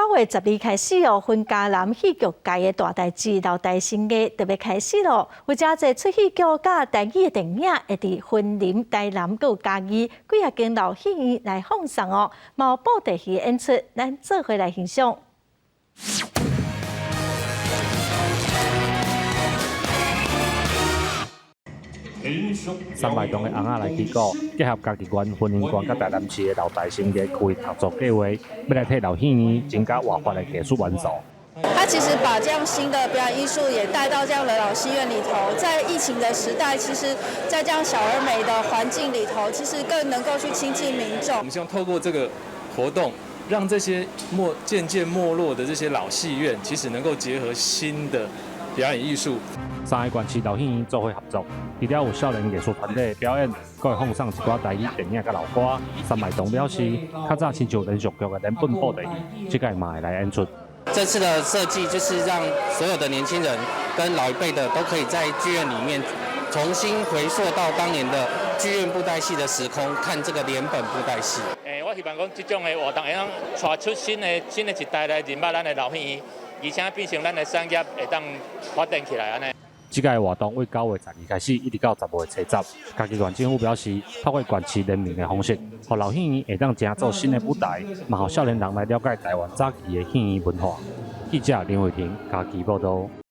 9月12開始哦，雲嘉南戲劇界的大代誌老台生藝就欲開始囉。有誠濟出戲劇佮台語的電影會佇雲林、台南佮嘉義幾若間老戲院來放送哦，嘛有布袋戲演出，咱做伙來欣賞。三捌洞的尪仔來旗鼓，結合嘉義縣、雲林縣佮台南市的老台生藝開合作計劃，欲來替老戲院增加活化的藝術元素。他其實把這樣新的表演藝術也帶到這樣的老戲院裡頭，在疫情的時代，其實，在這樣小而美的環境裡頭，其實更能夠去親近民眾。我們希望透過這個活動，讓這些漸漸沒落的這些老戲院，其實能夠結合新的表演藝術。三个縣市老戲院做伙合作，除了有少年藝術團體的表演，閣會放送一寡台語電影佮老歌。三捌洞表示，較早親像連續劇的連本布袋戲，這擺嘛會來演出。這次的設計就是讓所有的年輕人跟老一輩的都可以在劇院裡面重新回溯到當年的劇院布袋戲的時空，看這個連本布袋戲。我希望講這種的活動會當帶出新的一代來認捌咱的老戲院，而且變成咱的產業會當發展起來按呢。這屆活動對9月12開始，一直到10月初十。嘉義縣政府表示，透過縣市聯名的方式，予老戲院會當成做新的舞台，嘛予少年人來了解台灣早期的戲院文化。記者林慧婷嘉義報導。